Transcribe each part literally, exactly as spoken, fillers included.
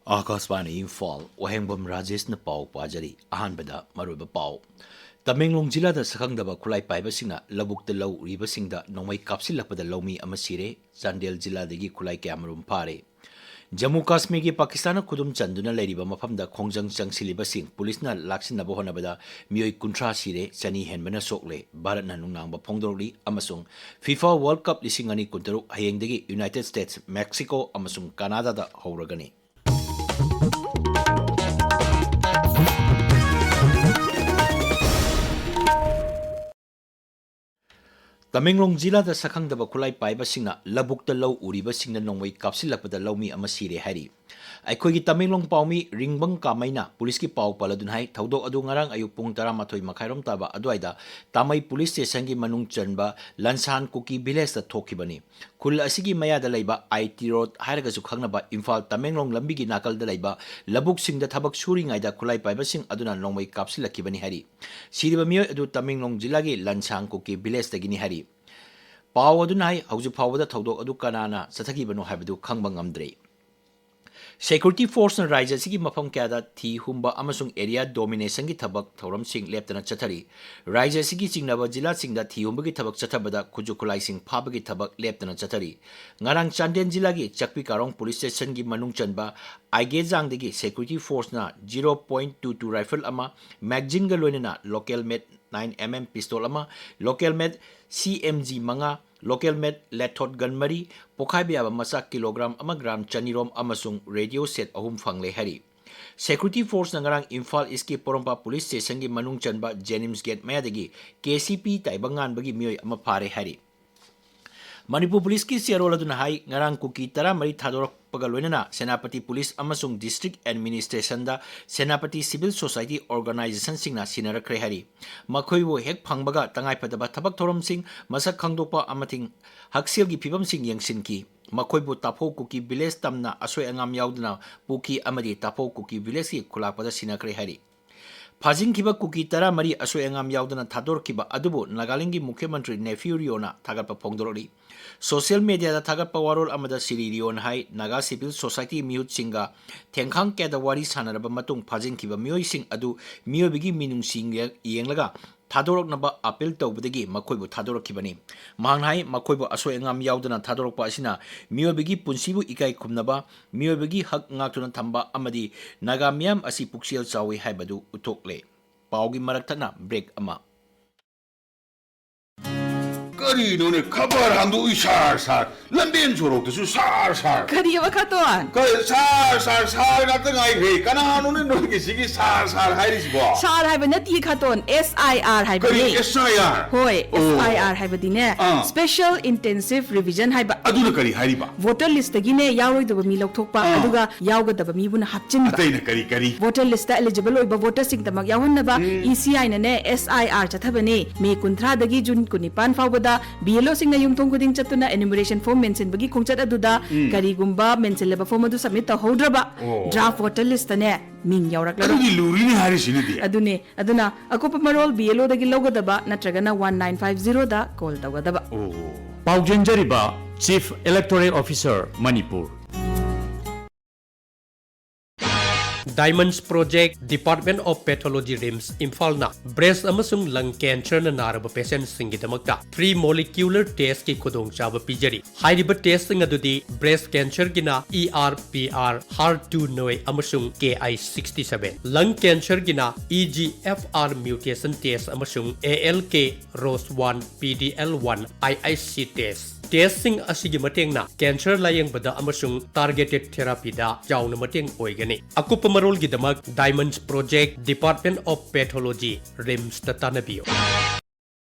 ꯑꯥꯀꯥꯁꯕꯥꯅꯤ ꯏꯝꯐꯥꯜ, ꯋꯥꯍꯦꯡꯕꯝ ꯔꯥꯖꯦꯁꯅ ꯄꯥꯎ ꯄꯥꯖꯔꯤ꯫ ꯑꯍꯥꯟꯕꯗ ꯃꯔꯨꯑꯣꯏꯕ ꯄꯥꯎ꯫ ꯇꯃꯦꯡꯂꯣꯡ ꯖꯤꯂꯥꯗ ꯁꯛꯈꯪꯗꯕ ꯈꯨꯠꯂꯥꯏ ꯄꯥꯏꯕꯁꯤꯡꯅ ꯂꯧꯕꯨꯛꯇ ꯂꯧ ꯎꯔꯤꯕꯁꯤꯡꯗ ꯅꯣꯡꯃꯩ ꯀꯥꯞꯁꯤꯜꯂꯛꯄꯗ ꯂꯧꯃꯤ ꯑꯃ ꯁꯤꯔꯦ꯫ ꯆꯥꯟꯗꯦꯜ ꯖꯤꯂꯥꯗꯒꯤ ꯈꯨꯠꯂꯥꯏ ꯀꯌꯥꯃꯔꯨꯝ ꯐꯥꯔꯦ꯫ ꯖꯝꯃꯨ ꯀꯥꯁꯃꯤꯔꯒꯤ ꯄꯥꯀꯤꯁꯇꯥꯟꯅ ꯈꯨꯗꯨꯝ ꯆꯟꯗꯨꯅ ꯂꯩꯔꯤꯕ ꯃꯐꯝꯗ ꯈꯣꯡꯖꯪ ꯆꯪꯁꯤꯜꯂꯤꯕꯁꯤꯡ ꯄꯨꯂꯤꯁꯅ ꯂꯥꯛꯁꯤꯟꯅꯕ ꯍꯣꯠꯅꯕꯗ ꯃꯤꯑꯣꯏ ꯀꯨꯟꯊ꯭ꯔꯥ ꯁꯤꯔꯦ, ꯆꯅꯤ ꯍꯦꯟꯕꯅ ꯁꯣꯛꯂꯦ꯫ ꯚꯥꯔꯠꯅ ꯅꯨꯡꯅꯥꯡꯕ ꯐꯣꯡꯗꯣꯔꯛꯂꯤ ꯑꯃꯁꯨꯡ ꯐꯤꯐꯥ ꯋꯥꯔꯜꯗ ꯀꯞ ꯂꯤꯁꯤꯡ ꯑꯅꯤ ꯀꯨꯟꯇꯔꯨꯛ ꯍꯌꯦꯡꯗꯒꯤ ꯌꯨꯅꯥꯏꯇꯦꯗ ꯁ꯭ꯇꯦꯠꯁ, ꯃꯦꯛꯁꯤꯀꯣ ꯑꯃꯁꯨꯡ ꯀꯅꯥꯗꯥꯗ ꯍꯧꯔꯒꯅꯤ꯫ ꯇꯃꯦꯡꯂꯣꯡ ꯖꯤꯂꯥꯗ ꯁꯛꯈꯪꯗꯕ ꯈꯨꯠꯂꯥꯏ ꯄꯥꯏꯕꯁꯤꯡꯅ ꯂꯧꯕꯨꯛꯇ ꯂꯧ ꯎꯔꯤꯕꯁꯤꯡꯅ ꯅꯣꯡꯃꯩ ꯀꯥꯞꯁꯤꯜꯂꯛꯄꯗ ꯂꯧꯃꯤ ꯑꯃ ꯁꯤꯔꯦ ꯍꯥꯏꯔꯤ꯫ ꯑꯩꯈꯣꯏꯒꯤ ꯇꯃꯦꯡꯂꯣꯡ ꯄꯥꯎꯃꯤ ꯔꯤꯡꯕꯪ ꯀꯥꯃꯩꯅ ꯄꯨꯂꯤꯁꯀꯤ ꯄꯥꯎ ꯄꯜꯂꯗꯨꯅ ꯍꯥꯏ, ꯊꯧꯗꯣꯛ ꯑꯗꯨ ꯉꯔꯥꯡ ꯑꯌꯨꯛ ꯄꯨꯡ ꯇꯔꯥꯃꯥꯊꯣꯏ ꯃꯈꯥꯏꯔꯣꯝ ꯇꯥꯕ ꯑꯗꯨꯋꯥꯏꯗ ꯇꯥꯃꯩ ꯄꯨꯂꯤꯁ ꯁ꯭ꯇꯦꯁꯟꯒꯤ ꯃꯅꯨꯡ ꯆꯟꯕ ꯂꯟꯁꯥꯟ ꯀꯨꯀꯤ ꯚꯤꯂꯦꯖꯇ ꯊꯣꯛꯈꯤꯕꯅꯤ꯫ ꯈꯨꯜ ꯑꯁꯤꯒꯤ ꯃꯌꯥꯗ ꯂꯩꯕ ꯑꯥꯏ ꯇꯤ ꯔꯣꯗ ꯍꯥꯏꯔꯒꯁꯨ ꯈꯪꯅꯕ ꯏꯝꯐꯥꯜ ꯇꯃꯦꯡꯂꯣꯡ ꯂꯝꯕꯤꯒꯤ ꯅꯥꯀꯜꯗ ꯂꯩꯕ ꯂꯧꯕꯨꯛꯁꯤꯡꯗ ꯊꯕꯛ ꯁꯨꯔꯤꯉꯩꯗ ꯈꯨꯠꯂꯥꯏ ꯄꯥꯏꯕꯁꯤꯡ ꯑꯗꯨꯅ ꯅꯣꯡꯃꯩ ꯀꯥꯞꯁꯤꯜꯂꯛꯈꯤꯕꯅꯤ ꯍꯥꯏꯔꯤ꯫ ꯁꯤꯔꯤꯕ ꯃꯤꯑꯣꯏ ꯑꯗꯨ ꯇꯃꯦꯡꯂꯣꯡ ꯖꯤꯂꯥꯒꯤ ꯂꯟꯁꯥꯡ ꯀꯨꯀꯤ ꯚꯤꯂꯦꯖꯇꯒꯤꯅꯤ ꯍꯥꯏꯔꯤ꯫ ꯄꯥꯎ ꯑꯗꯨꯅ ꯍꯥꯏ, ꯍꯧꯖꯤꯛ ꯐꯥꯎꯕꯗ ꯊꯧꯗꯣꯛ ꯑꯗꯨ ꯀꯅꯥꯅ ꯆꯠꯊꯈꯤꯕꯅꯣ ꯍꯥꯏꯕꯗꯨ ꯈꯪꯕ ꯉꯝꯗ꯭ꯔꯤ꯫ ꯁꯦꯀ꯭ꯌꯨꯔꯤꯇꯤ ꯐꯣꯔꯁꯅ ꯔꯥꯖ꯭ꯌ ꯑꯁꯤꯒꯤ ꯃꯐꯝ ꯀꯌꯥꯗ ꯊꯤ ꯍꯨꯝꯕ ꯑꯃꯁꯨꯡ ꯑꯦꯔꯤꯌꯥ ꯗꯣꯃꯤꯅꯦꯁꯟꯒꯤ ꯊꯕꯛ ꯊꯧꯔꯝꯁꯤꯡ ꯂꯦꯞꯇꯅ ꯆꯠꯊꯔꯤ꯫ ꯔꯥꯖ꯭ꯌ ꯑꯁꯤꯒꯤ ꯆꯤꯡꯅꯕ ꯖꯤꯂꯥꯁꯤꯡꯗ ꯊꯤ ꯍꯨꯝꯕꯒꯤ ꯊꯕꯛ ꯆꯠꯊꯕꯗ ꯈꯨꯠꯁꯨ ꯈꯨꯠꯂꯥꯏꯁꯤꯡ ꯐꯥꯕꯒꯤ ꯊꯕꯛ ꯂꯦꯞꯇꯅ ꯆꯠꯊꯔꯤ꯫ ꯉꯔꯥꯡ ꯆꯥꯟꯗꯦꯜ ꯖꯤꯂꯥꯒꯤ ꯆꯛꯄꯤ ꯀꯥꯔꯣꯡ ꯄꯨꯂꯤꯁ ꯁ꯭ꯇꯦꯁꯟꯒꯤ ꯃꯅꯨꯡ ꯆꯟꯕ ꯑꯥꯏꯒꯦꯖꯥꯡꯗꯒꯤ security ꯐꯣꯔꯁꯅ zero point two two rifle ꯑꯃ, ꯃꯦꯒꯖꯤꯟꯒ ꯂꯣꯏꯅꯅ local made nine M M pistol ꯑꯃ, local made C M G ꯃꯉꯥ, local made ꯂꯦꯊꯣꯠ ꯒꯟ ꯃꯔꯤ, ꯄꯣꯈꯥꯏꯕ ꯌꯥꯕ ꯃꯆꯥꯛ ꯀꯤꯂꯣꯒ꯭ꯔꯥꯝ ꯑꯃ ꯒ꯭ꯔꯥꯝ ꯆꯅꯤꯔꯣꯝ ꯑꯃꯁꯨꯡ ꯔꯦꯗꯤꯑꯣ ꯁꯦꯠ ꯑꯍꯨꯝ ꯐꯪꯂꯦ ꯍꯥꯏꯔꯤ꯫ ꯁꯦꯀ꯭ꯌꯨꯔꯤꯇꯤ ꯐꯣꯔꯁꯅ ꯉꯔꯥꯡ ꯏꯝꯐꯥꯜ ꯏꯁꯀꯤ ꯄꯣꯔꯣꯝꯄꯥꯠ ꯄꯨꯂꯤꯁ ꯁ꯭ꯇꯦꯁꯟꯒꯤ ꯃꯅꯨꯡ ꯆꯟꯕ ꯖꯦꯅꯤꯝꯁ ꯒꯦꯠ ꯃꯌꯥꯗꯒꯤ ꯀꯦ ꯁꯤ ꯄꯤ ꯇꯥꯏꯕꯪꯉꯥꯟꯕꯒꯤ ꯃꯤꯑꯣꯏ ꯑꯃ ꯐꯥꯔꯦ ꯍꯥꯏꯔꯤ꯫ ꯃꯅꯤꯄꯨꯔ ꯄꯨꯂꯤꯁꯀꯤ ꯆꯦꯔꯣꯜ ꯑꯗꯨꯅ ꯍꯥꯏ, ꯉꯔꯥꯡ ꯀꯨꯀꯤ ꯇꯔꯥꯃꯔꯤ ꯊꯥꯗꯣꯔꯛꯄꯒ ꯂꯣꯏꯅꯅ ꯁꯦꯅꯥꯄꯇꯤ ꯄꯨꯂꯤꯁ ꯑꯃꯁꯨꯡ ꯗꯤꯁꯇ꯭ꯔꯤꯛ ꯑꯦꯗꯃꯤꯅꯤꯁꯇ꯭ꯔꯦꯁꯟꯗ ꯁꯦꯅꯥꯄꯇꯤ ꯁꯤꯚꯤꯜ ꯁꯣꯁꯥꯏꯇꯤ ꯑꯣꯔꯒꯅꯥꯏꯖꯦꯁꯟꯁꯤꯡꯅ ꯁꯤꯟꯅꯔꯛꯈ꯭ꯔꯦ ꯍꯥꯏꯔꯤ꯫ ꯃꯈꯣꯏꯕꯨ ꯍꯦꯛ ꯐꯪꯕꯒ ꯇꯉꯥꯏꯐꯗꯕ ꯊꯕꯛ ꯊꯧꯔꯝꯁꯤꯡ, ꯃꯁꯛ ꯈꯪꯗꯣꯛꯄ ꯑꯃꯗꯤ ꯍꯛꯁꯦꯜꯒꯤ ꯐꯤꯕꯝꯁꯤꯡ ꯌꯦꯡꯁꯤꯟꯈꯤ꯫ ꯃꯈꯣꯏꯕꯨ ꯇꯥꯐꯧ ꯀꯨꯀꯤ ꯚꯤꯂꯦꯖ ꯇꯝꯅ ꯑꯁꯣꯏ ꯑꯉꯥꯝ ꯌꯥꯎꯗꯅ ꯄꯨꯈꯤ ꯑꯃꯗꯤ ꯇꯥꯐꯧ ꯀꯨꯀꯤ ꯚꯤꯂꯦꯖꯀꯤ ꯈꯨꯂꯥꯛꯄꯗ ꯁꯤꯟꯅꯈ꯭ꯔꯦ ꯍꯥꯏꯔꯤ꯫ ꯐꯥꯖꯤꯟꯈꯤꯕ ꯀꯨꯀꯤ ꯇꯔꯥꯃꯔꯤ ꯑꯁꯣꯏ ꯑꯉꯥꯝ ꯌꯥꯎꯗꯅ ꯊꯥꯗꯣꯔꯛꯈꯤꯕ ꯑꯗꯨꯕꯨ ꯅꯥꯒꯥꯂꯦꯟꯒꯤ ꯃꯨꯈ꯭ꯌ ꯃꯟꯇ꯭ꯔꯤ ꯅꯦꯐꯤꯌꯨ ꯔꯤꯑꯣꯅ ꯊꯥꯒꯠꯄ ꯐꯣꯡꯗꯣꯔꯛꯂꯤ꯫ ꯁꯣꯁꯤꯌꯦꯜ ꯃꯦꯗꯤꯌꯥꯗ ꯊꯥꯒꯠꯄ ꯋꯥꯔꯣꯜ ꯑꯃꯗ ꯁ꯭ꯔꯤ ꯔꯤꯑꯣꯅ ꯍꯥꯏ, ꯅꯥꯒꯥ ꯁꯤꯚꯤꯜ ꯁꯣꯁꯥꯏꯇꯤ ꯃꯤꯍꯨꯠꯁꯤꯡꯒ ꯊꯦꯡꯈꯥꯡ ꯀꯌꯥꯗ ꯋꯥꯔꯤ ꯁꯥꯟꯅꯔꯕ ꯃꯇꯨꯡ ꯐꯥꯖꯤꯟꯈꯤꯕ ꯃꯤꯑꯣꯏꯁꯤꯡ ꯑꯗꯨ ꯃꯤꯑꯣꯏꯕꯒꯤ ꯃꯤꯅꯨꯡꯁꯤ ꯌꯦꯡꯂꯒ ꯊꯥꯗꯣꯔꯛꯅꯕ ꯑꯄꯤꯜ ꯇꯧꯕꯗꯒꯤ ꯃꯈꯣꯏꯕꯨ ꯊꯥꯗꯣꯔꯛꯈꯤꯕꯅꯤ꯫ ꯃꯍꯥꯛꯅ ꯍꯥꯏ, ꯃꯈꯣꯏꯕꯨ ꯑꯁꯣꯏ ꯑꯉꯥꯝ ꯌꯥꯎꯗꯅ ꯊꯥꯗꯣꯔꯛꯄ ꯑꯁꯤꯅ ꯃꯤꯑꯣꯏꯕꯒꯤ ꯄꯨꯟꯁꯤꯕꯨ ꯏꯀꯥꯏ ꯈꯨꯝꯅꯕ, ꯃꯤꯑꯣꯏꯕꯒꯤ ꯍꯛ ꯉꯥꯛꯇꯨꯅ ꯊꯝꯕ ꯑꯃꯗꯤ ꯅꯥꯒꯥ ꯃꯤꯌꯥꯝ ꯑꯁꯤ ꯄꯨꯛꯆꯦꯜ ꯆꯥꯎꯏ ꯍꯥꯏꯕꯗꯨ ꯎꯠꯊꯣꯛꯂꯦ꯫ ꯄꯥꯎꯒꯤ ꯃꯔꯛ ꯊꯠꯅ ꯕ꯭ꯔꯦꯛ ꯑꯃ꯫ ꯀꯔꯤꯅꯣꯅꯦ, ꯈꯕꯔ ꯍꯥꯡꯗꯣꯛꯏ ꯁꯥꯔ ꯁꯥꯔ, ꯂꯝꯕꯦꯟ ꯁꯣꯔꯣꯛꯇꯁꯨ ꯁꯥꯔ ꯁꯥꯔ꯫ ꯀꯔꯤꯑꯕ ꯈꯥꯇꯣꯟ? ꯀꯔꯤ ꯁꯥꯔ ꯁꯥꯔ ꯁꯥꯔ ꯉꯥꯛꯇ ꯉꯥꯏꯈ꯭ꯔꯦ꯫ ꯀꯅꯥꯅꯣꯅꯦ ꯅꯣꯏꯒꯤꯁꯤꯒꯤ ꯁꯥꯔ ꯁꯥꯔ ꯍꯥꯏꯔꯤꯁꯤꯕꯣ? ꯁꯥꯔ ꯍꯥꯏꯕ ꯅꯠꯇꯤꯌꯦ ꯈꯥꯇꯣꯟ, ꯑꯦꯁ ꯑꯥꯏ ꯑꯥꯔ ꯍꯥꯏꯕꯅꯦ꯫ ꯀꯔꯤ ꯑꯦꯁ ꯑꯥꯏ ꯑꯥꯔ? ꯍꯣꯏ, ꯑꯣ꯫ ꯑꯦꯁ ꯑꯥꯏ ꯑꯥꯔ ꯍꯥꯏꯕꯗꯤꯅꯦ, ꯑꯥ꯫ Special Intensive Revision ꯍꯥꯏꯕ꯫ ꯑꯗꯨꯅ ꯀꯔꯤ ꯍꯥꯏꯔꯤꯕ? ꯚꯣꯇꯔ ꯂꯤꯁꯇꯒꯤꯅꯦ ꯌꯥꯎꯔꯣꯏꯗꯕ ꯃꯤ ꯂꯧꯊꯣꯛꯄ, ꯑꯥ꯫ ꯑꯗꯨꯒ ꯌꯥꯎꯒꯗꯕ ꯃꯤꯕꯨꯅ ꯍꯥꯞꯆꯤꯟꯕ꯫ ꯑꯇꯩꯅ ꯀꯔꯤ ꯀꯔꯤ? ꯚꯣꯇꯔ ꯂꯤꯁꯇ ꯑꯦꯂꯤꯖꯤꯕꯜ ꯑꯣꯏꯕ ꯚꯣꯇꯔꯁꯤꯡꯗꯃꯛ ꯌꯥꯎꯍꯟꯅꯕ ꯎꯝ꯫ ꯏ ꯁꯤ ꯑꯥꯏꯅꯅꯦ ꯑꯦꯁ ꯑꯥꯏ ꯑꯥꯔ ꯆꯠꯊꯕꯅꯤ꯫ ꯃꯦ ꯀꯨꯟꯊ꯭ꯔꯥꯗꯒꯤ ꯖꯨꯟ ꯀꯨꯟꯅꯤꯄꯥꯟ ꯐꯥꯎꯕꯗ ꯕꯤ ꯑꯦꯜ ꯑꯣꯁꯤꯡꯅ ꯌꯨꯝꯊꯣꯡ ꯈꯨꯗꯤꯡ ꯆꯠꯇꯨꯅ ꯏꯅꯨꯃꯔꯦꯁꯟ ꯐꯣꯔꯝ ꯃꯦꯟꯁꯤꯟꯕꯒꯤ ꯈꯣꯡꯆꯠ ꯑꯗꯨꯗ ꯎꯝ꯫ ꯀꯔꯤꯒꯨꯝꯕ ꯃꯦꯟꯁꯤꯜꯂꯕ ꯐꯣꯔꯝ ꯑꯗꯨ ꯁꯕꯃꯤꯠ ꯇꯧꯍꯧꯗ꯭ꯔꯕ ꯑꯣ꯫ ꯗ꯭ꯔꯥꯐ ꯚꯣꯇꯔ ꯂꯤꯁꯇꯅꯦ ꯃꯤꯡ ꯌꯥꯎꯔꯛꯂꯔꯣꯏ꯫ ꯑꯗꯨꯗꯤ ꯂꯨꯔꯤꯅꯦ ꯍꯥꯏꯔꯤꯁꯤꯅꯗꯤ꯫ ꯑꯗꯨꯅꯦ꯫ ꯑꯗꯨꯅ ꯑꯀꯨꯞꯄ ꯃꯔꯣꯜ ꯕꯤ ꯑꯦꯜ ꯑꯣꯗꯒꯤ ꯂꯧꯒꯗꯕ ꯅꯠꯇ꯭ꯔꯒꯅ ꯋꯥꯟ ꯅꯥꯏꯟ ꯐꯥꯏꯚ ꯖꯤꯔꯣꯗ ꯀꯣꯜ ꯇꯧꯒꯗꯕ꯫ ꯑꯣ꯫ ꯄꯥꯎ ꯆꯦꯟꯖꯔꯤꯕ Chief Electoral Officer, Manipur. Diamonds Project, Department of Pathology, RIMS, ꯏꯝꯐꯥꯜꯅ ꯕ꯭ꯔꯦꯁ ꯑꯃꯁꯨꯡ ꯂꯪ ꯀꯦꯟꯁꯔꯅ ꯅꯥꯔꯕ ꯄꯦꯁꯦꯟꯠꯁꯤꯡꯒꯤꯗꯃꯛꯇ ꯐ꯭ꯔꯤ ꯃꯣꯂꯤꯀ꯭ꯌꯨꯂꯔ ꯇꯦꯁꯀꯤ ꯈꯨꯗꯣꯡꯆꯥꯕ ꯄꯤꯖꯔꯤ꯫ ꯍꯥꯏꯔꯤꯕ ꯇꯦꯁꯁꯤꯡ ꯑꯗꯨꯗꯤ ꯕ꯭ꯔꯦꯁ ꯀꯦꯟꯁꯔꯒꯤꯅ E R P R, HER two neu ꯑꯃꯁꯨꯡ ꯀꯦ ꯑꯥꯏ ꯁꯤꯛꯁꯇꯤ ꯁꯚꯦꯟ, ꯂꯪ ꯀꯦꯟꯁꯔꯒꯤꯅ E G F R mutation test ꯑꯃꯁꯨꯡ A L K ROS one, P D L one, I I C test. ꯇꯦꯁꯁꯤꯡ ꯑꯁꯤꯒꯤ ꯃꯇꯦꯡꯅ cancer ꯂꯥꯌꯦꯡꯕꯗ ꯑꯃꯁꯨꯡ ꯇꯥꯔꯒꯦꯇꯦꯗ ꯊꯦꯔꯥꯄꯤꯗ ꯆꯥꯎꯅ ꯃꯇꯦꯡ ꯑꯣꯏꯒꯅꯤ꯫ ꯑꯀꯨꯞꯄ ꯃꯔꯣꯜꯒꯤꯗꯃꯛ Diamonds Project, Department of Pathology, ꯔꯤꯝꯁꯇ ꯇꯥꯟꯅꯕꯤꯌꯨ꯫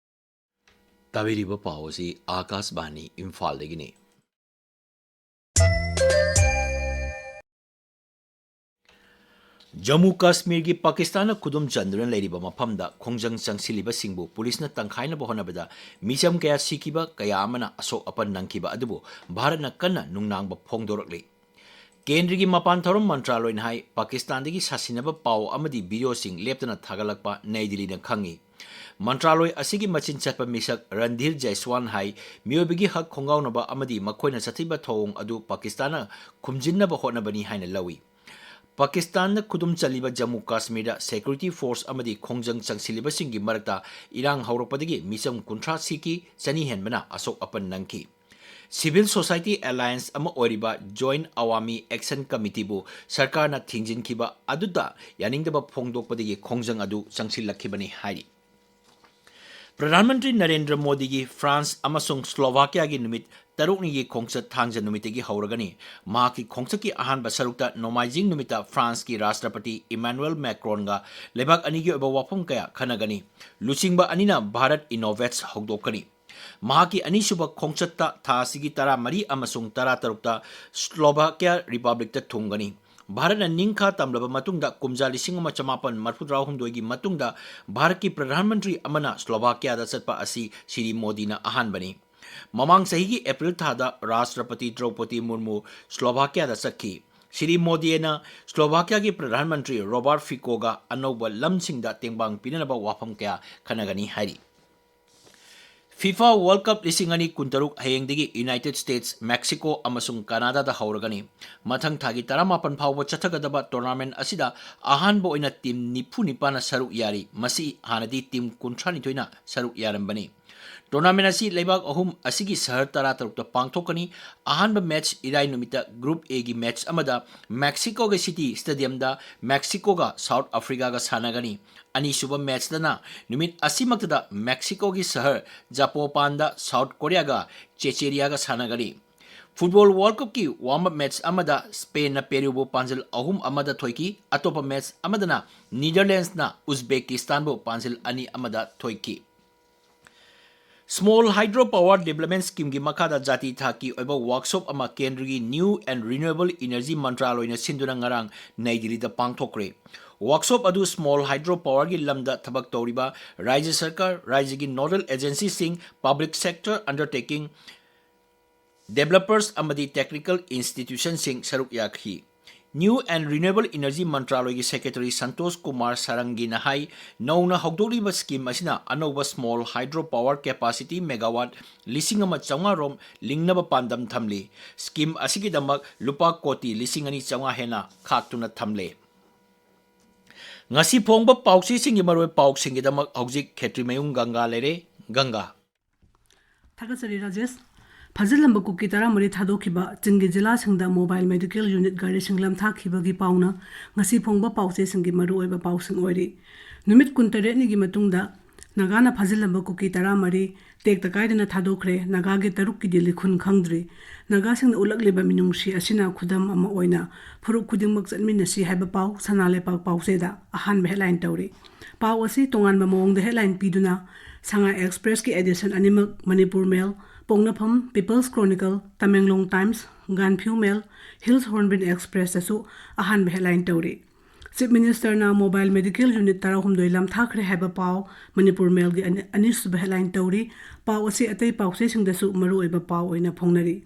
ꯇꯥꯕꯤꯔꯤꯕ ꯄꯥꯎ ꯑꯁꯤ ꯑꯥꯀꯥꯁꯕꯥꯅꯤ ꯏꯝꯐꯥꯜꯗꯒꯤꯅꯤ꯫ ꯖꯝꯃꯨ ꯀꯥꯁꯃꯤꯔꯒꯤ ꯄꯥꯀꯤꯁꯇꯥꯟꯅ ꯈꯨꯗꯨꯝ ꯆꯟꯗꯨꯅ ꯂꯩꯔꯤꯕ ꯃꯐꯝꯗ ꯈꯣꯡꯖꯪ ꯆꯪꯁꯤꯜꯂꯤꯕꯁꯤꯡꯕꯨ ꯄꯨꯂꯤꯁꯅ ꯇꯪꯈꯥꯏꯅꯕ ꯍꯣꯠꯅꯕꯗ ꯃꯤꯆꯝ ꯀꯌꯥ ꯁꯤꯈꯤꯕ, ꯀꯌꯥ ꯑꯃꯅ ꯑꯁꯣꯛ ꯑꯄꯟ ꯅꯪꯈꯤꯕ ꯑꯗꯨꯕꯨ ꯚꯥꯔꯠꯅ ꯀꯟꯅ ꯅꯨꯡꯅꯥꯡꯕ ꯐꯣꯡꯗꯣꯔꯛꯂꯤ꯫ ꯀꯦꯟꯗ꯭ꯔꯒꯤ ꯃꯄꯥꯟ ꯊꯧꯔꯝ ꯃꯟꯇ꯭ꯔꯥꯂꯣꯏꯅ ꯍꯥꯏ, ꯄꯥꯀꯤꯁꯇꯥꯟꯗꯒꯤ ꯁꯥꯁꯤꯟꯅꯕ ꯄꯥꯎ ꯑꯃꯗꯤ ꯚꯤꯗꯤꯑꯣꯁꯤꯡ ꯂꯦꯞꯇꯅ ꯊꯥꯒꯠꯂꯛꯄ ꯅꯩ ꯗꯤꯜꯂꯤꯅ ꯈꯪꯉꯤ꯫ ꯃꯟꯇ꯭ꯔꯥꯂꯣꯏ ꯑꯁꯤꯒꯤ ꯃꯆꯤꯟ ꯆꯠꯄ ꯃꯤꯁꯛ ꯔꯟꯙꯤꯔ ꯖꯩꯁ꯭ꯋꯥꯟ ꯍꯥꯏ, ꯃꯤꯑꯣꯏꯕꯒꯤ ꯍꯛ ꯈꯣꯡꯒꯥꯎꯅꯕ ꯑꯃꯗꯤ ꯃꯈꯣꯏꯅ ꯆꯠꯊꯤꯕ ꯊꯧꯑꯣꯡ ꯑꯗꯨ ꯄꯥꯀꯤꯁꯇꯥꯟꯅ ꯈꯨꯝꯖꯤꯟꯅꯕ ꯍꯣꯠꯅꯕꯅꯤ ꯍꯥꯏꯅ ꯂꯧꯏ꯫ ꯄꯥꯀꯤꯁꯇꯥꯟꯅ ꯈꯨꯗꯨꯝ ꯆꯜꯂꯤꯕ ꯖꯝꯃꯨ ꯀꯥꯁꯃꯤꯔꯗ ꯁꯦꯀ꯭ꯌꯨꯔꯤꯇꯤ ꯐꯣꯔꯁ ꯑꯃꯗꯤ ꯈꯣꯡꯖꯪ ꯆꯪꯁꯤꯜꯂꯤꯕꯁꯤꯡꯒꯤ ꯃꯔꯛꯇ ꯏꯔꯥꯡ ꯍꯧꯔꯛꯄꯗꯒꯤ ꯃꯤꯆꯝ ꯀꯨꯟꯊ꯭ꯔꯥ ꯁꯤꯈꯤ, ꯆꯅꯤ ꯍꯦꯟꯕꯅ ꯑꯁꯣꯛ ꯑꯄꯟ ꯅꯪꯈꯤ꯫ ꯁꯤꯚꯤꯜ ꯁꯣꯁꯥꯏꯇꯤ ꯑꯦꯂꯥꯌꯟꯁ ꯑꯃ ꯑꯣꯏꯔꯤꯕ ꯖꯣꯏꯟ ꯑꯋꯥꯃꯤ ꯑꯦꯛꯁꯟ ꯀꯃꯤꯇꯤꯕꯨ ꯁꯔꯀꯥꯔꯅ ꯊꯤꯡꯖꯤꯟꯈꯤꯕ ꯑꯗꯨꯗ ꯌꯥꯅꯤꯡꯗꯕ ꯐꯣꯡꯗꯣꯛꯄꯗꯒꯤ ꯈꯣꯡꯖꯪ ꯑꯗꯨ ꯆꯪꯁꯤꯜꯂꯛꯈꯤꯕꯅꯤ ꯍꯥꯏꯔꯤ꯫ ꯄ꯭ꯔꯙꯥꯟ ꯃꯟꯇ꯭ꯔꯤ ꯅꯔꯦꯟꯗ꯭ꯔ ꯃꯣꯗꯤꯒꯤ ꯐ꯭ꯔꯥꯟꯁ ꯑꯃꯁꯨꯡ ꯁ꯭ꯂꯣꯚꯥꯀꯤꯌꯥꯒꯤ ꯅꯨꯃꯤꯠ ꯇꯔꯨꯛꯅꯤꯒꯤ ꯈꯣꯡꯆꯠ ꯊꯥꯡꯖ ꯅꯨꯃꯤꯠꯇꯒꯤ ꯍꯧꯔꯒꯅꯤ꯫ ꯃꯍꯥꯛꯀꯤ ꯈꯣꯡꯆꯠꯀꯤ ꯑꯍꯥꯟꯕ ꯁꯔꯨꯛꯇ ꯅꯣꯡꯃꯥꯏꯖꯤꯡ ꯅꯨꯃꯤꯠꯇ ꯐ꯭ꯔꯥꯟꯁꯀꯤ ꯔꯥꯁꯇ꯭ꯔꯄꯇꯤ ꯏꯃꯥꯅꯨꯑꯦꯜ ꯃꯦꯀ꯭ꯔꯣꯟꯒ ꯂꯩꯕꯥꯛ ꯑꯅꯤꯒꯤ ꯑꯣꯏꯕ ꯋꯥꯐꯝ ꯀꯌꯥ ꯈꯟꯅꯒꯅꯤ꯫ ꯂꯨꯆꯤꯡꯕ ꯑꯅꯤꯅ ꯚꯥꯔꯠ ꯏꯅꯣꯚꯦꯠꯁ ꯍꯧꯗꯣꯛꯀꯅꯤ꯫ ꯃꯍꯥꯛꯀꯤ ꯑꯅꯤꯁꯨꯕ ꯈꯣꯡꯆꯠꯇ ꯊꯥ ꯑꯁꯤꯒꯤ ꯇꯔꯥꯃꯔꯤ ꯑꯃꯁꯨꯡ ꯇꯔꯥꯇꯔꯨꯛꯇ ꯁ꯭ꯂꯣꯚꯥꯀꯤꯌꯥ ꯔꯤꯄꯕ꯭ꯂꯤꯛꯇ ꯊꯨꯡꯒꯅꯤ꯫ ꯚꯥꯔꯠꯅ ꯅꯤꯡꯈꯥ ꯇꯝꯂꯕ ꯃꯇꯨꯡꯗ ꯀꯨꯝꯖꯥ ꯂꯤꯁꯤꯡ ꯑꯃ ꯆꯃꯥꯄꯟ ꯃꯔꯐꯨꯇꯔꯥꯍꯨꯝꯗꯣꯏꯒꯤ ꯃꯇꯨꯡꯗ ꯚꯥꯔꯠꯀꯤ ꯄ꯭ꯔꯙꯥꯟ ꯃꯟꯇ꯭ꯔꯤ ꯑꯃꯅ ꯁ꯭ꯂꯣꯚꯥꯀꯤꯌꯥꯗ ꯆꯠꯄ ꯑꯁꯤ ꯁ꯭ꯔꯤ ꯃꯣꯗꯤꯅ ꯑꯍꯥꯟꯕꯅꯤ꯫ ꯃꯃꯥꯡ ꯆꯍꯤꯒꯤ ꯑꯦꯄ꯭ꯔꯤꯜ ꯊꯥꯗ ꯔꯥꯁꯇ꯭ꯔꯄꯇꯤ ꯗ꯭ꯔꯧꯄꯗꯤ ꯃꯨꯔꯃꯨ ꯁ꯭ꯂꯣꯚꯥꯀꯤꯌꯥꯗ ꯆꯠꯈꯤ꯫ ꯁ꯭ꯔꯤ ꯃꯣꯗꯤ ꯑꯅ ꯁ꯭ꯂꯣꯚꯥꯀꯤꯌꯥꯒꯤ ꯄ꯭ꯔꯙꯥꯟ ꯃꯟꯇ꯭ꯔꯤ ꯔꯣꯕꯥꯔꯠ ꯐꯤꯀꯣꯒ ꯑꯅꯧꯕ ꯂꯝꯁꯤꯡꯗ ꯇꯦꯡꯕꯥꯡ ꯄꯤꯅꯅꯕ ꯋꯥꯐꯝ ꯀꯌꯥ ꯈꯟꯅꯒꯅꯤ ꯍꯥꯏꯔꯤ꯫ ꯐꯤꯐꯥ ꯋꯥꯔꯜꯗ ꯀꯞ ꯂꯤꯁꯤꯡ ꯑꯅꯤ ꯀꯨꯟꯇꯔꯨꯛ ꯍꯌꯦꯡꯗꯒꯤ ꯌꯨꯅꯥꯏꯇꯦꯗ ꯁ꯭ꯇꯦꯠꯁ, ꯃꯦꯛꯁꯤꯀꯣ ꯑꯃꯁꯨꯡ ꯀꯅꯥꯗꯥꯗ ꯍꯧꯔꯒꯅꯤ꯫ ꯃꯊꯪ ꯊꯥꯒꯤ ꯇꯔꯥꯃꯥꯄꯟ ꯐꯥꯎꯕ ꯆꯠꯊꯒꯗꯕ ꯇꯣꯔꯅꯥꯃꯦꯟ ꯑꯁꯤꯗ ꯑꯍꯥꯟꯕ ꯑꯣꯏꯅ ꯇꯤꯝ ꯅꯤꯐꯨ ꯅꯤꯄꯥꯟꯅ ꯁꯔꯨꯛ ꯌꯥꯔꯤ꯫ ꯃꯁꯤ ꯍꯥꯟꯅꯗꯤ ꯇꯤꯝ ꯀꯨꯟꯊ꯭ꯔꯥꯅꯤꯊꯣꯏꯅ ꯁꯔꯨꯛ ꯌꯥꯔꯝꯕꯅꯤ꯫ ꯇꯣꯔꯅꯥꯃꯦꯟ ꯑꯁꯤ ꯂꯩꯕꯥꯛ ꯑꯍꯨꯝ ꯑꯁꯤꯒꯤ ꯁꯍꯔ ꯇꯔꯥꯇꯔꯨꯛꯇ ꯄꯥꯡꯊꯣꯛꯀꯅꯤ꯫ ꯑꯍꯥꯟꯕ ꯃꯦꯠꯆ ꯏꯔꯥꯏ ꯅꯨꯃꯤꯠꯇ ꯒ꯭ꯔꯨꯞ ꯑꯦꯒꯤ ꯃꯦꯠꯆ ꯑꯃꯗ ꯃꯦꯛꯁꯤꯀꯣꯒꯤ ꯁꯤꯇꯤ ꯁ꯭ꯇꯦꯗꯤꯌꯝꯗ ꯃꯦꯛꯁꯤꯀꯣꯒ ꯁꯥꯎꯠ ꯑꯐ꯭ꯔꯤꯀꯥꯒ ꯁꯥꯟꯅꯒꯅꯤ꯫ ꯑꯅꯤꯁꯨꯕ ꯃꯦꯠꯆꯇꯅ ꯅꯨꯃꯤꯠ ꯑꯁꯤꯃꯛꯇꯗ ꯃꯦꯛꯁꯤꯀꯣꯒꯤ ꯁꯍꯔ ꯖꯄꯣꯄꯥꯟꯗ ꯁꯥꯎꯠ ꯀꯣꯔꯤꯌꯥꯒ ꯆꯦꯆꯦꯔꯤꯌꯥꯒ ꯁꯥꯟꯅꯒꯅꯤ꯫ ꯐꯨꯠꯕꯣꯜ ꯋꯥꯔꯜꯗ ꯀꯞꯀꯤ ꯋꯥꯔꯝ ꯑꯞ ꯃꯦꯠꯆ ꯑꯃꯗ ꯁ꯭ꯄꯦꯟꯅ ꯄꯦꯔꯨꯕꯨ ꯄꯥꯟꯖꯤꯜ ꯑꯍꯨꯝ ꯑꯃꯗ ꯊꯣꯏꯈꯤ꯫ ꯑꯇꯣꯞꯄ ꯃꯦꯠꯆ ꯑꯃꯗꯅ ꯅꯤꯗꯔꯂꯦꯟꯗꯁꯅ ꯎꯖꯕꯦꯀꯤꯁꯇꯥꯟꯕꯨ ꯄꯥꯟꯖꯤꯜ ꯑꯅꯤ ꯑꯃꯗ ꯊꯣꯏꯈꯤ꯫ Small Hydro Power Development Scheme ꯒꯤ ꯃꯈꯥꯗ ꯖꯥꯇꯤ ꯊꯥꯛꯀꯤ ꯑꯣꯏꯕ ꯋꯥꯔꯛꯁꯣꯞ ꯑꯃ ꯀꯦꯟꯗ꯭ꯔꯒꯤ New and Renewable Energy ꯃꯟꯇ꯭ꯔꯥꯂꯣꯏꯅ ꯁꯤꯟꯗꯨꯅ ꯉꯔꯥꯡ ꯅꯩ ꯗꯤꯜꯂꯤꯗ ꯄꯥꯡꯊꯣꯛꯈ꯭ꯔꯦ꯫ ꯋꯥꯔꯛꯁꯣꯞ ꯑꯗꯨ Small Hydro Power ꯒꯤ ꯂꯝꯗ ꯊꯕꯛ ꯇꯧꯔꯤꯕ ꯔꯥꯖ꯭ꯌ ꯁꯔꯀꯥꯔ, ꯔꯥꯖ꯭ꯌꯒꯤ nodal agency ꯁꯤꯡ, public sector undertaking, developers ꯑꯃꯗꯤ technical institutionꯁꯤꯡ ꯁꯔꯨꯛ ꯌꯥꯈꯤ꯫ New and Renewable Energy ꯃꯟꯇ꯭ꯔꯥꯂꯣꯏꯒꯤ secretary Santosh Kumar ꯁꯥꯔꯪꯒꯤꯅ ꯍꯥꯏ, ꯅꯧꯅ ꯍꯧꯗꯣꯛꯂꯤꯕ scheme ꯑꯁꯤꯅ ꯑꯅꯧꯕ small hydro power capacity megawatt ꯂꯤꯁꯤꯡ ꯑꯃ ꯆꯥꯝꯃꯉꯥ ꯔꯣꯝ ꯂꯤꯡꯅꯕ ꯄꯥꯟꯗꯝ ꯊꯝꯂꯤ꯫ Scheme ꯑꯁꯤꯒꯤꯗꯃꯛ ꯂꯨꯄꯥ ꯀꯣꯇꯤ ꯂꯤꯁꯤꯡ ꯑꯅꯤ ꯆꯥꯝꯃꯉꯥ ꯍꯦꯟꯅ ꯈꯥꯛꯇꯨꯅ ꯊꯝꯂꯦ꯫ ꯉꯁꯤ ꯐꯣꯡꯕ ꯄꯥꯎꯆꯦꯁꯤꯡꯒꯤ ꯃꯔꯨꯑꯣꯏꯕ ꯄꯥꯎꯁꯤꯡꯒꯤꯗꯃꯛ ꯍꯧꯖꯤꯛ ꯈꯦꯇ꯭ꯔꯤꯃꯌꯨꯝ ꯒꯪꯒꯥ ꯂꯩꯔꯦ꯫ ꯒꯪꯒꯥ꯫ ꯊꯥꯒꯠꯆꯔꯤ ꯔꯥꯖꯦꯁ꯫ ꯐꯥꯖꯤꯜꯂꯝꯕ ꯀꯨꯀꯤ ꯇꯔꯥꯃꯔꯤ ꯊꯥꯗꯣꯛꯈꯤꯕ ꯆꯤꯡꯒꯤ ꯖꯤꯂꯥꯁꯤꯡꯗ mobile medical unit ꯒꯥꯔꯤꯁꯤꯡ ꯂꯝꯊꯥꯈꯤꯕꯒꯤ ꯄꯥꯎꯅ ꯉꯁꯤ ꯐꯣꯡꯕ ꯄꯥꯎꯆꯦꯁꯤꯡꯒꯤ ꯃꯔꯨꯑꯣꯏꯕ ꯄꯥꯎꯁꯤꯡ ꯑꯣꯏꯔꯤ꯫ ꯅꯨꯃꯤꯠ ꯀꯨꯟꯇꯔꯦꯠꯅꯤꯒꯤ ꯃꯇꯨꯡꯗ ꯅꯥꯒꯥꯅ ꯐꯥꯖꯤꯜꯂꯝꯕ ꯀꯨꯀꯤ ꯇꯔꯥꯃꯔꯤ ꯇꯦꯛꯇ ꯀꯥꯏꯗꯅ ꯊꯥꯗꯣꯛꯈ꯭ꯔꯦ꯫ ꯅꯥꯒꯥꯒꯤ ꯇꯔꯨꯛꯀꯤꯗꯤ ꯂꯤꯈꯨꯟ ꯈꯪꯗ꯭ꯔꯤ꯫ ꯅꯥꯒꯥꯁꯤꯡꯅ ꯎꯠꯂꯛꯂꯤꯕ ꯃꯤꯅꯨꯡꯁꯤ ꯑꯁꯤꯅ ꯈꯨꯗꯝ ꯑꯃ ꯑꯣꯏꯅ ꯐꯨꯔꯨꯞ ꯈꯨꯗꯤꯡꯃꯛ ꯆꯠꯃꯤꯟꯅꯁꯤ ꯍꯥꯏꯕ ꯄꯥꯎ ꯁꯅꯥ ꯂꯩꯄꯥꯛ ꯄꯥꯎꯆꯦꯗ ꯑꯍꯥꯟꯕ headline ꯇꯧꯔꯤ꯫ ꯄꯥꯎ ꯑꯁꯤ ꯇꯣꯉꯥꯟꯕ ꯃꯑꯣꯡꯗ headline ꯄꯤꯗꯨꯅ ꯁꯉꯥꯏ Express ꯀꯤ edition ꯑꯅꯤꯃꯛ ꯃꯅꯤꯄꯨꯔ ꯃꯦꯜ, ꯄꯣꯛꯅꯐꯝ, People's Chronicle, ꯇꯃꯦꯡꯂꯣꯡ ꯇꯥꯏꯝꯁ, ꯒꯥꯟꯐꯤꯎ ꯃꯦꯜ, ꯍꯤꯜꯁ ꯍꯣꯔꯟꯕꯤꯜ ꯑꯦꯛꯁꯄ꯭ꯔꯦꯁꯇꯁꯨ ꯑꯍꯥꯟꯕ headline ꯇꯧꯔꯤ꯫ Chief Minister ꯅ mobile medical unit ꯇꯔꯥꯍꯨꯝꯗꯣꯏ ꯂꯝꯊꯥꯈ꯭ꯔꯦ ꯍꯥꯏꯕ ꯄꯥꯎ ꯃꯅꯤꯄꯨꯔ ꯃꯦꯜꯒꯤ ꯑꯅꯤ-, ꯑꯅꯤꯁꯨꯕ headline ꯇꯧꯔꯤ꯫ ꯄꯥꯎ ꯑꯁꯤ ꯑꯇꯩ ꯄꯥꯎꯆꯦꯁꯤꯡꯗꯁꯨ ꯃꯔꯨꯑꯣꯏꯕ ꯄꯥꯎ ꯑꯣꯏꯅ ꯐꯣꯡꯅꯔꯤ꯫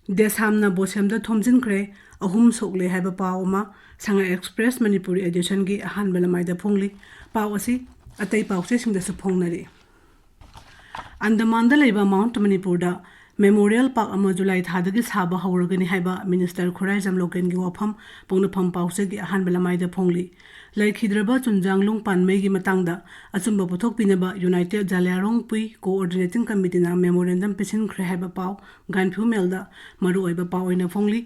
ꯗꯦꯁꯥꯝꯅ ꯕꯣꯁꯦꯝꯗ ꯊꯣꯝꯖꯤꯟꯈ꯭ꯔꯦ, ꯑꯍꯨꯝ ꯁꯣꯛꯂꯦ ꯍꯥꯏꯕ ꯄꯥꯎ ꯑꯃ ꯁꯉꯥꯏ Express ꯃꯅꯤꯄꯨꯔꯤ edition ꯒꯤ ꯑꯍꯥꯟꯕ ꯂꯃꯥꯏꯗ ꯐꯣꯡꯂꯤ꯫ ꯄꯥꯎ ꯑꯁꯤ ꯑꯇꯩ ꯄꯥꯎꯆꯦꯁꯤꯡꯗꯁꯨ ꯐꯣꯡꯅꯔꯤ꯫ ꯑꯟꯗꯃꯥꯟꯗ ꯂꯩꯕ ꯃꯥꯎꯟꯠ ꯃꯅꯤꯄꯨꯔꯗ Memorial Park ꯑꯃ ꯖꯨꯂꯥꯏ ꯊꯥꯗꯒꯤ ꯁꯥꯕ ꯍꯧꯔꯒꯅꯤ ꯍꯥꯏꯕ Minister ꯈꯨꯔꯥꯏꯖꯝ ꯂꯣꯀꯦꯟꯒꯤ ꯋꯥꯐꯝ ꯄꯣꯛꯅꯐꯝ ꯄꯥꯎꯆꯦꯒꯤ ꯑꯍꯥꯟꯕ ꯂꯃꯥꯏꯗ ꯐꯣꯡꯂꯤ꯫ ꯂꯩꯈꯤꯗ꯭ꯔꯕ ꯆꯨꯟꯖꯥꯡꯂꯨꯡ ꯄꯥꯟꯃꯩꯒꯤ ꯃꯇꯥꯡꯗ ꯑꯆꯨꯝꯕ ꯄꯨꯊꯣꯛꯄꯤꯅꯕ United ꯖꯥꯂꯤꯌꯥꯔꯣꯡ ꯄꯨꯏ Coordinating Committee ꯅ memorandum ꯄꯤꯁꯤꯟꯈ꯭ꯔꯦ ꯍꯥꯏꯕ ꯄꯥꯎ ꯒꯥꯟꯐꯤꯎ ꯃꯦꯜꯗ ꯃꯔꯨꯑꯣꯏꯕ ꯄꯥꯎ ꯑꯣꯏꯅ ꯐꯣꯡꯂꯤ꯫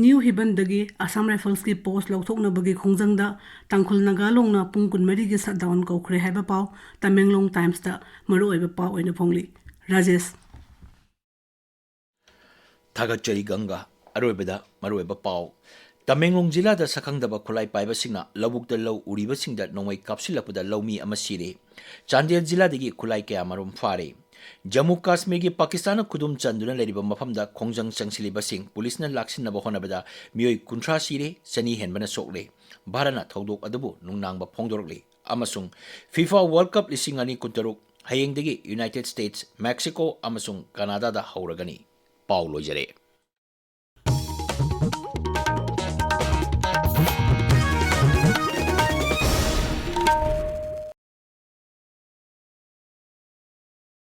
ꯅ꯭ꯌꯨ ꯍꯤꯕꯟꯗꯒꯤ ꯑꯁꯥꯝ ꯔꯥꯏꯐꯜꯁꯀꯤ post ꯂꯧꯊꯣꯛꯅꯕꯒꯤ ꯈꯣꯡꯖꯪꯗ ꯇꯥꯡꯈꯨꯜ ꯅꯥꯒꯥ ꯂꯣꯡꯅ ꯄꯨꯡ ꯀꯨꯟꯃꯔꯤꯒꯤ shutdown ꯀꯧꯈ꯭ꯔꯦ ꯍꯥꯏꯕ ꯄꯥꯎ ꯇꯃꯦꯡꯂꯣꯡ ꯇꯥꯏꯝꯁꯇ ꯃꯔꯨꯑꯣꯏꯕ ꯄꯥꯎ ꯑꯣꯏꯅ ꯐꯣꯡꯂꯤ꯫ ꯔꯥꯖꯦꯁ꯫ ꯊꯥꯒꯠꯆꯔꯤ ꯒꯪꯒꯥ꯫ ꯑꯔꯣꯏꯕꯗ ꯃꯔꯨꯑꯣꯏꯕ ꯄꯥꯎ꯫ ꯇꯃꯦꯡꯂꯣꯡ ꯖꯤꯂꯥꯗ ꯁꯛꯈꯪꯗꯕ ꯈꯨꯠꯂꯥꯏ ꯄꯥꯏꯕꯁꯤꯡꯅ ꯂꯧꯕꯨꯛꯇ ꯂꯧ ꯎꯔꯤꯕꯁꯤꯡꯗ ꯅꯣꯡꯃꯩ ꯀꯥꯞꯁꯤꯜꯂꯛꯄꯗ ꯂꯧꯃꯤ ꯑꯃ ꯁꯤꯔꯦ꯫ ꯆꯥꯟꯗꯦꯜ ꯖꯤꯂꯥꯗꯒꯤ ꯈꯨꯠꯂꯥꯏ ꯀꯌꯥꯃꯔꯨꯝ ꯐꯥꯔꯦ꯫ ꯖꯝꯃꯨ ꯀꯥꯁꯃꯤꯔꯒꯤ ꯄꯥꯀꯤꯁꯇꯥꯟꯅ ꯈꯨꯗꯨꯝ ꯆꯟꯗꯨꯅ ꯂꯩꯔꯤꯕ ꯃꯐꯝꯗ ꯈꯣꯡꯖꯪ ꯆꯪꯁꯤꯜꯂꯤꯕꯁꯤꯡ ꯄꯨꯂꯤꯁꯅ ꯂꯥꯛꯁꯤꯟꯅꯕ ꯍꯣꯠꯅꯕꯗ ꯃꯤꯑꯣꯏ ꯀꯨꯟꯊ꯭ꯔꯥ ꯁꯤꯔꯦ, ꯆꯅꯤ ꯍꯦꯟꯕꯅ ꯁꯣꯛꯂꯦ꯫ ꯚꯥꯔꯠꯅ ꯊꯧꯗꯣꯛ ꯑꯗꯨꯕꯨ ꯅꯨꯡꯅꯥꯡꯕ ꯐꯣꯡꯗꯣꯔꯛꯂꯤ꯫ ꯑꯃꯁꯨꯡ FIFA World Cup ꯂꯤꯁꯤꯡ ꯑꯅꯤ ꯀꯨꯟꯇꯔꯨꯛ ꯍꯌꯦꯡꯗꯒꯤ United States, Mexico ꯑꯃꯁꯨꯡ ꯀꯅꯥꯗꯥꯗ ꯍꯧꯔꯒꯅꯤ꯫ ꯄꯥꯎ ꯂꯣꯏꯖꯔꯦ꯫